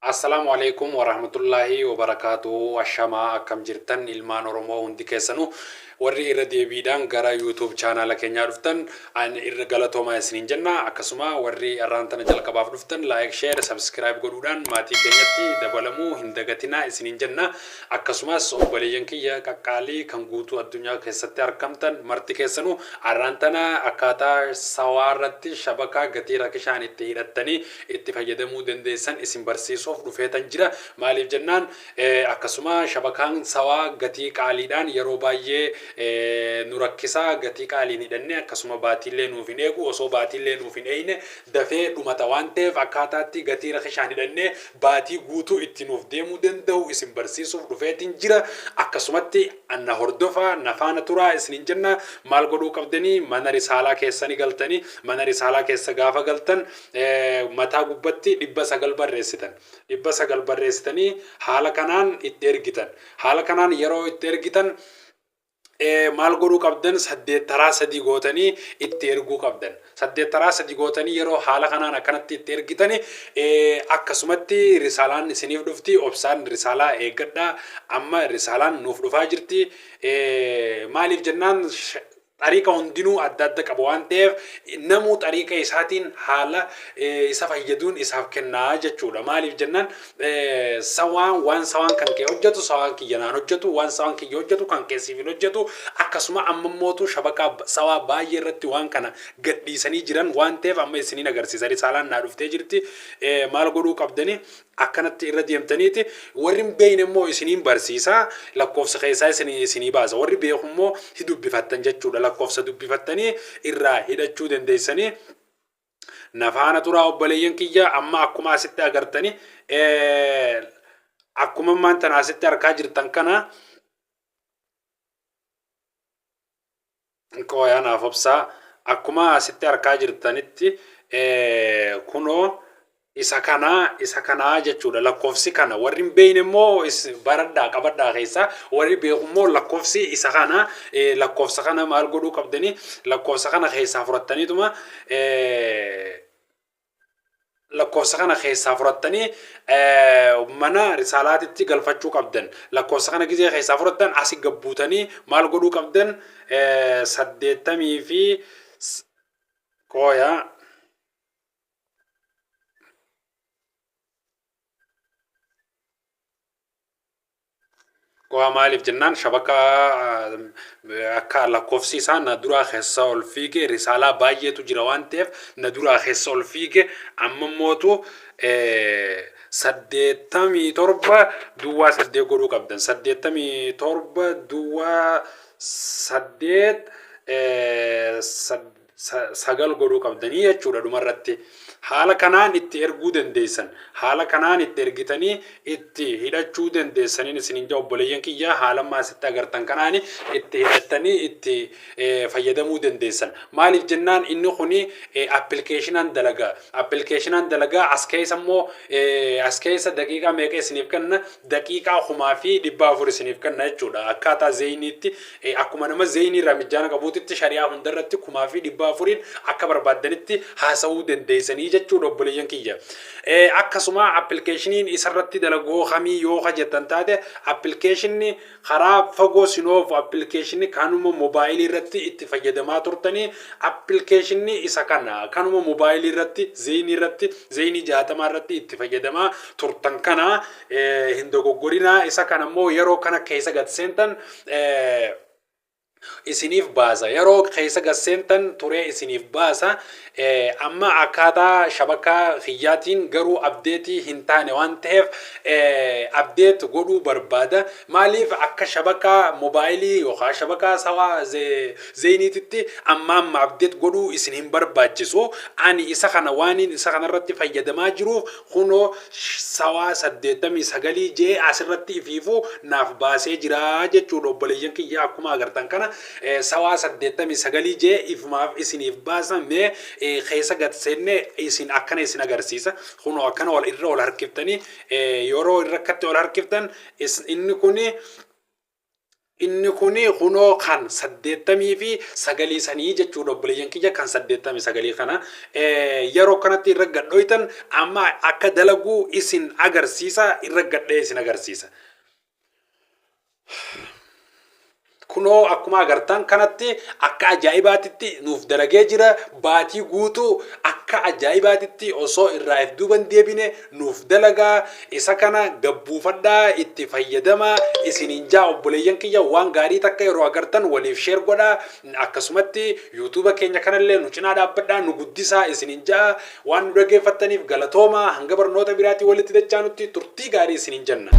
Assalaamu Aleeykum Warahmatullaahi Wabarakaatuhu Ashamaa akkam jirtan ilmaan Oromoo hundi keessanu warri irra deebiidhaan gara YouTube chaanaala keenyaa dhuftan an irra galatoomaa isiniin jenna. Akkasuma warri arraan tana jalqabaaf dhuftan like, share, subscribe godhuudhaan maatii keenyatti dabalamuu hin dagatinaa isiniin jenna. Akkasumas obboleeyyan kiyya qaqqaalii kan guutuu addunyaa keessatti arkamtan marti keessanuu arraan tana akkaataa sawaa irratti shabakaa gatii rakishaan itti hidhattanii itti fayyadamuu dandeessan isin barsiisuuf dhufeetan jira. Maaliif jennaan akkasuma shabakaan sawaa gatii qaaliidhaan yeroo baay'ee nu rakkisa. Gatii qaaliin hidhannee akkasuma baatiillee nuuf hin eegu. Osoo baatiillee nuuf hin eeyne dafee dhumata waan ta'eef akkaataatti gatii rakishaan hidhannee baatii guutuu itti nuuf deemuu danda'u isin barsiisuuf dhufeetiin jira. Akkasumatti na hordofaa, na faana turaa isiniin jenna. Maal godhuu qabdanii? Mana risaalaa keessani galtanii, mana risaalaa keessa gaafa galtan mataa gubbatti 900 barreessitan. 900 barreessitanii haala kanaan itti ergitan. Haala kanaan yeroo itti ergitan maal godhuu qabdan? 8 taraa 3 gootanii itti erguu qabdan. 8 taraa 3 gootanii yeroo haala kanaan akkanatti itti ergitani akkasumatti risaalaan isiniif dhufti. Obsaan risaalaa eeggadhaa. Amma risaalaan nuuf dhufaa jirti. Maaliif jennaan xariiqa hundinuu adda adda qaba waan ta'eef namuu xariiqa isaatiin haala isa fayyaduun isaaf kennaa jechuudha. Maaliif jennaan sawaan waan sawaan kan kee hojjetu sawaan kiyya naan hojjetu, waan sawaan kiyya hojjetu kan kee siif hin hojjetu. Akkasuma amma mootu shabakaa sawaa baay'ee irratti waan kana gadhiisanii jiran waan ta'eef amma isiniin agarsiisa. Risaalaan naa dhuftee jirti. Maal godhuu qabdanii? Akkanatti irra deemtaniiti warri hin beekne immoo isiniin barsiisa, lakkoofsa keessaa isinii baasa. Warri beeku immoo hi dubbifattan jechuudha. Lakkoofsa dubbifattanii irraa hidhachuu dandeessanii. Na faana turaa obboleeyyan kiyya. Amma akkuma asitti agartani, akkuma ammaan tana asitti arkaa jirtan kana, qooyaa naaf obsaa, akkuma asitti arkaa jirtanitti kunoo isa kana, isa kana jechuudha. Lakkoofsi kana warri hin beekne immoo baradhaa, qabadhaa keessa. Warri beeku immoo lakkoofsi isa kana. Lakkoofsa kana maal godhuu qabdanii? Lakkoofsa kana keessaa fudhattaniituma, lakkoofsa kana keessaa fudhattanii mana risaalaatitti galfachuu qabdan. Lakkoofsa kana gizee keessaa fudhattan asi gabbuutanii maal godhuu qabdan? 80 fi qooyaa Qo'aa. Maaliif jennaan shabakaa akka lakkoofsi isaa na duraa keessa ol fiige. Risaalaa baay'eetu jira waan ta'eef na duraa keessa ol fiige. Amma mootu 87 duwwaa 8 godhuu qabdan. 87 duwwaa 8 9 godhuu qabdanii jechuudha dhumarratti. Haala kanaan itti erguu dandeessan. Haala kanaan itti ergitanii itti hidhachuu dandeessaniin isiniin jaa obboleeyyan kiyya. Haala ammaa asitti agartan kanaan itti hidhattanii itti fayyadamuu dandeessan. Maaliif jennaan inni kuni appilikeeshinaan dalagaa. Appilikeeshinaan dalagaa as keessa immoo as keessa daqiiqaa meeqa isiniif kenna? Daqiiqaa 1400 isiniif kenna jechuudha. Akkaataa zeeyiniitti, akkuma nama zeeyinii irraa mijjaana qabuutitti, shari'aa hundarratti 1400n akka barbaaddanitti haasa'uu dandeessanii jechuudha obboleeyyan kiyya. Akkasuma appilikeeshiniin isarratti dalagoo kamii yoo ka jettan taate, appilikeeshinni karaa fagoo sin oofu, appilikeeshinni kanuma mobaayilii irratti itti fayyadamaa turtanii, appilikeeshinni isa kana kanuma mobaayilii irratti zeeyinii irratti zeeyinii 60 irratti itti fayyadamaa turtan kana hin dogoggorinaa. Isa kana immoo yeroo kana keessa gad seentan isiniif baasa. Yeroo keessa gad seentan turee isiniif baasa. Amma akkaataa shabakaa kiyyaatiin garuu abdeetii hin taane waan ta'eef abdeet godhuu barbaada. Maaliif akka shabakaa mobaayilii yookaan shabakaa sawaa zeeyiniititti amma amma abdeet godhuu isin hin barbaachisu. Ani isa kana waaniin isa kanarratti fayyadamaa jiruuf kunoo sawaa 89 jee asirratti ifiifuu naaf baasee jira jechuudha obboleeyyan kiyya. Akkuma agartan kana sawaa 89 jee ifumaaf isiniif baasa. Mee keessa gad seenne isin akkana isin agarsiisa. Kunoo akkana ol irra ol harkiftanii, yeroo irra akkatti ol harkiftan inni kuni Inni kuni kunoo kan saddeettamii fi sagalii sanii jechuudha, obboleeyyan kiyya, kan 89 kana yeroo kanatti irra gadhoytan amma akka dalaguu isin agarsiisa, irra gadhee isin agarsiisa. Kunoo akkuma agartan kanatti akka ajaa'ibaatitti nuuf dalagee jira. Baatii guutuu akka ajaa'ibaatitti osoo irraa if duuban deebine nuuf dalagaa. Isa kana gabbuufadhaa, itti fayyadamaa isiniin jaa. Obboleeyyan kiyya, waan gaarii takka yeroo agartan waliif share godhaa. Akkasumatti YouTube keenya kanallee nu cinaa dhaabbadhaa, nu guddisaa isiniin jaa. Waan nu dhageeffattaniif galatoomaa. Hanga barnoota biraatii walitti dachaanutti turtii gaarii isiniin jenna.